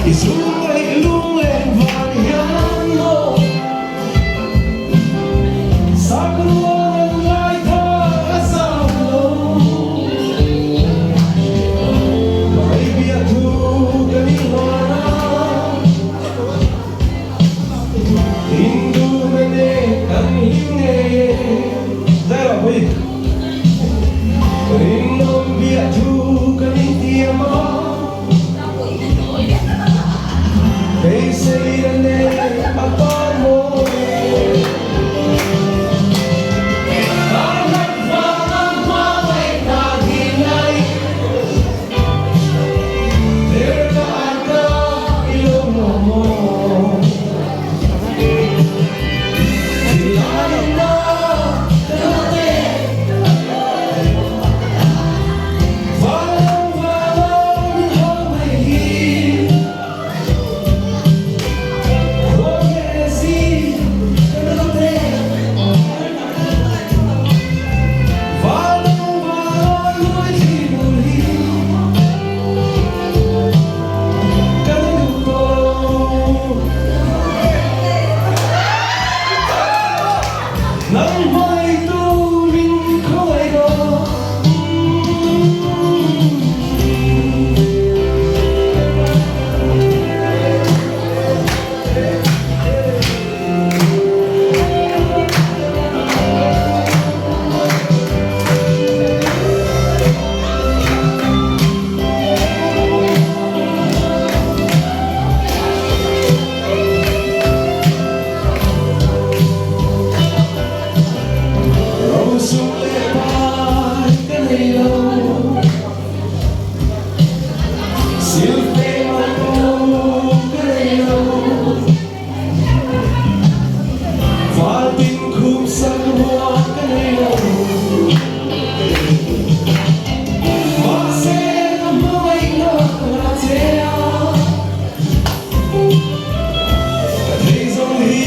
I zungaih lunglen vang hian maw Sakruang an ngaithla a zam lo. Ka hmeibiah thu ka ni hlan a, Hindu na nen kan hlim ngei e. Zai rawh pui. Rinawm biah thu kan intiam a, Beisei na nen a par mawi e. Karnat vanga hmangaihna hi ngai, Derka anka i lo lawm maw? Thinlaiin na ka dawt e, Vanlam vanga min hau mai hi, Khuanghe si ka dawt e. Vanlam vanga nuai thli bul hi, Ka ni duh tawh lo. Nang hmaitu min khawngaih rawh. Rosum leh pai ka nei lo, Silfei man pawh ka nei lo, Valtin khum sak ruah ka nei lo, Mahse ka hmangaihna ka che a. Ka thei zawng hi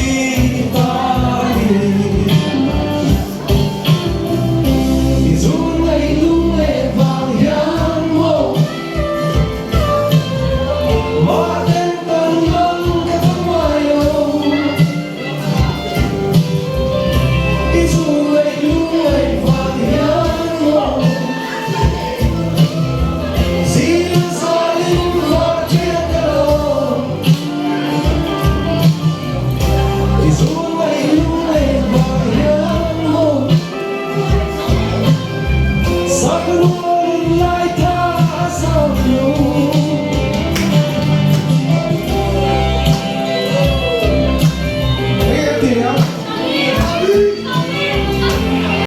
i ta a ni. I zun ngaih lung leh vang hian maw Mahten tan mang ka ta ngai lo. I zun ngaih lung leh vang hian maw Zil zalim var thiat ka lo. I zun ngaih lung leh vang hian maw Sakruang.